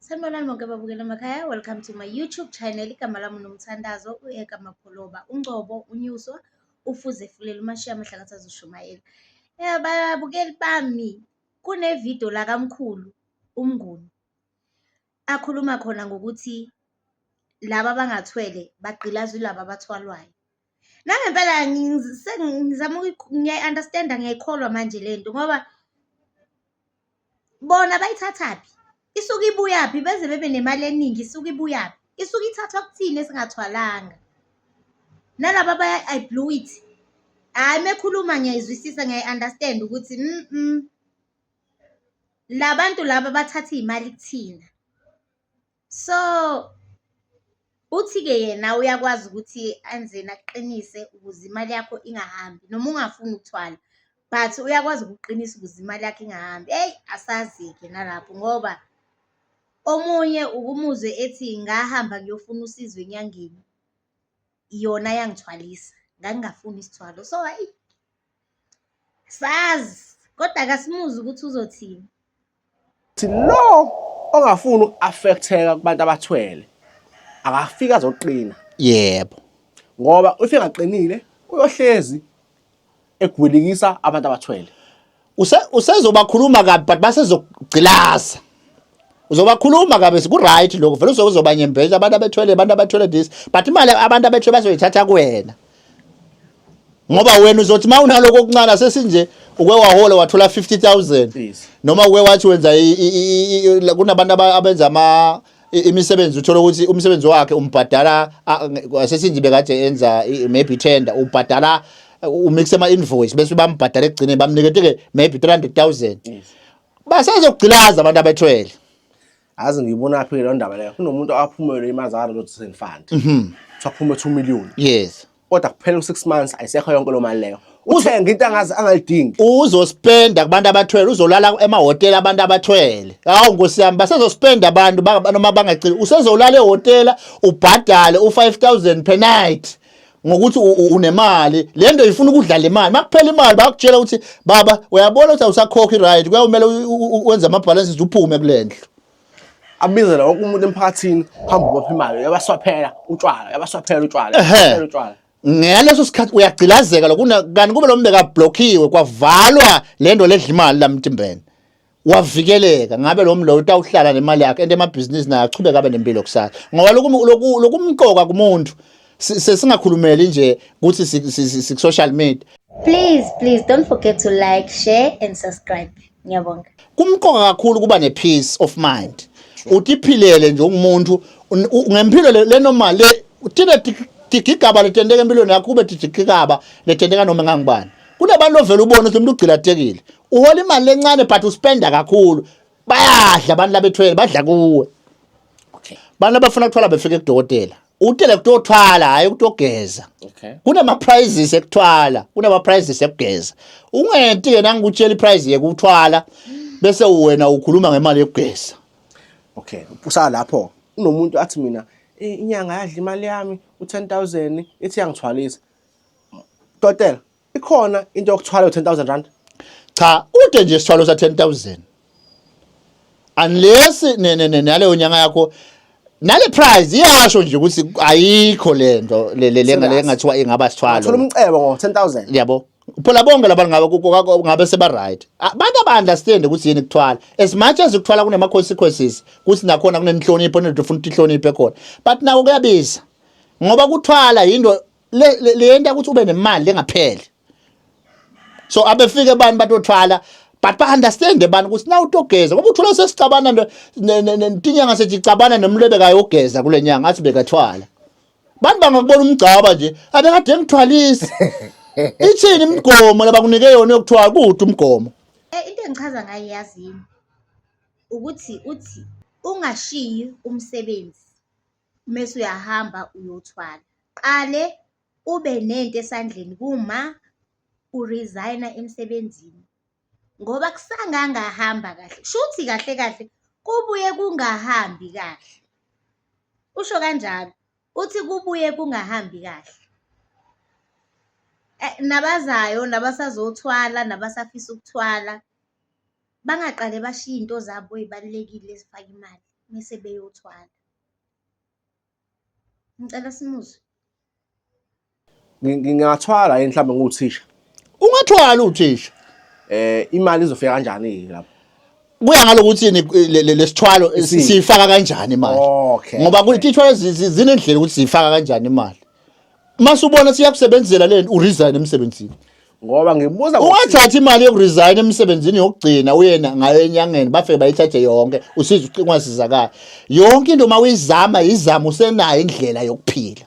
Sanibonani bonke ababukeli emakhaya. Welcome to my YouTube channel. Igama lami uNomthandazo, u-Eka Mapholoba, uNgcobo, uNyuswa, uFuze Fulela, uMashiya Amahlakatha Azoshumayela. Babukeli bami, kune-video la kamkhulu uMnguni akhuluma khona ngokuthi laba abangathwele bagqilazwa yilaba abathwalwayo. Nangempela ngizama ngiyayi-understand-a, ngiyayikholwa manje le nto ngoba bona bayithathaphi? Isuke ibuyaphi beze bebe nemali eningi, isuke ibuyaphi? Isuke ithathwa kuthina esingathwalanga. Nalaba abaya, I blew it. Hhayi, uma ekhuluma ngiyayizwisisa, ngiyayi-understand ukuthi la bantu laba bathatha iy'mali kuthina. So, uthi-ke yena uyakwazi ukuthi enzeni, akuqinise ukuze imali yakho ingahambi noma ungafuni ukuthwala, but uyakwazi ukukuqinisa ukuze imali yakho ingahambi. Eyi, asazi-ke nalapho ngoba omunye ukumuzwe ethi ngahamba ngiyofuna usizo enyangeni, yona yangithwalisa, ngangingafuni isithwalo. So, hhayi, sazi kodwa akasimuzwe ukuthi uzothini. Lo ongafuni uku-affecteka kubantu abathwele akafika azoqina. Yebo. Ngoba if engaqinile uyohlezi egwilikisa abantu abathwele. Usezobakhuluma kabi but basezokugcilaza. Uzobakhuluma kabi, ku right lokho, vele uzoba nyembeza abantu abethwele, abantu abathwele this, but imali abantu abethwele bazoyithatha kuwena. Ngoba wena uzothi mawunaloko okuncane sesinje uke wahola wathola 50,000. Noma uke wathi wenza, kunabantu abenza ama imisebenzi, uthola ukuthi umsebenzi wakhe umbhadala, sesinje bekade enza maybe tender, ubhadala umix ama invoice bese bambhadala, ekugcineni bamnikete ke maybe 300,000. Basezokugcilaza abantu abethwele. Azi ngiyibona phi le ndaba leyo? Kunomuntu aphumelele imali zakwa Road Fund. Kuthiwa kuphume 2 million. Kodwa kuphela u6 months ayisekho yonke lo mali leyo. Uthenga into angazi angayidingi. Uzospenda kubantu abathwele, uzolala emahhotela abantu abathwele. Hawu Nkosi yami, basezospenda abantu noma bangagcini. Usezolala ehhotela ubhadale u5000 per night ngokuthi unemali. Le nto ifuna ukudla le mali. Makuphela imali bakutshela ukuthi baba uyabona ukuthi awusakhokhi, right? Kuyawumele wenze ama balances uphume kule ndlu. Abizela wonke umuntu emphakathini, hamba ubopha imali, uyabaswaphela utshwala, uyabaswaphela utshwala, uyabaswaphela utshwala. Ngaleso sikhathi uyagcilazeka lokuna, kanti kube lo mbeka blockiwe kwavalwa lento ledla imali lamtimbeni, wavikeleka, ngabe lo mlo utawuhlala nemali yakhe ente emabhizinisi naye achubeke abe nempilo kusasa, ngoba lokumqoka kumuntu sesingakhulumeli nje ukuthi si social media. Please, please don't forget to like, share and subscribe. Ngiyabonga. Kumqoka kakhulu kuba ne-peace of mind, utiphilele nje ungumuntu ngempilo le normal le tine tigigaba letenteka empilweni yakho, kube tigigaba letenteka noma ngangibani. Kunabantu ovela ubone ukuthi umuntu ugcilatekile, uhola imali lencane but uspenda kakhulu. Bayadla abantu labethwele, badla kuwe. Bantu abafuna ukuthwala befike kudokotela, utele kutothwala, hayi ukutogeza. Kunama prizes ekuthwala, kunama prizes ekugeza. Ungenti ke nangikutshela iprice yekuthwala bese wena ukhuluma ngemali yokugeza. Okay, usala lapho. Unomuntu athi mina inyanga yadla imali yami u10000, ithi yangithwalisa. Dokotela, ikhona into yokuthwala u10000 rand? Cha, ude nje isithwalo sa 10,000 unless naleyo nyanga yakho nale price iyasho nje ukuthi ayikho lento le le ngathiwa ingaba sithwalo. Thola umcebo ngo 10,000. Yabo phela bonke labantu ngabe seba right. Abantu aba understand ukuthi yini kuthwala. As much as ukuthwala kunema consequences, kuthi nakhona kunenhlonipho, nento ufuna ukuthi ihloniphe khona, but nako kuyabiza ngoba kuthwala yinto leyenta ukuthi ube nemali lengapheli. So abefike abantu batothwala, but ba understand abantu ukuthi na utogeza, ngoba uthola sesicabana ntinyanga sejicabana nomlebe kayogeza kule nyanga, athi bekathwala. Bantu bangakubona umgcaba nje, abekade ngithwalisa. Ithini imigomo labakunike yona yokuthwala? Kude umgomo. Into engichaza ngayo yazini ukuthi uthi ungashiyi umsebenzi mese uyahamba uyothwala. Qale ube nento esandleni kuma uresigna emsebenzini ngoba kusangangahamba kahle. Kushuthi kahle kahle kubuye kungahambi kahle. Usho kanjalo, uthi kubuye kungahambi kahle. Nabazayo nabasazothwala nabasafisa ukuthwala bangaqale bashiye iy'nto zabo ey'balulekile ezifaka imali. mese beyothwala. Ngicela simuzwe. Ngingathwala yini mhlawumbe ngiwuthisha? Ungathwala uthisha. Eh imali izofika kanjani lapho? Kuya ngalokuthi lesithwalo siyifaka kanjani imali. Ngoba kuyithwalo zinendlela ukuthi siyifaka kanjani imali. Mase ubona siyakusebenzela lento uresign emsebenzini. Ngoba ngibuza ungathathi imali yokuresign emsebenzini yokugcina uyena ngayo enyangeni bafike bayithathe yonke usize ungasizakala. Yonke into uma uyizama izama usenayo indlela yokuphila.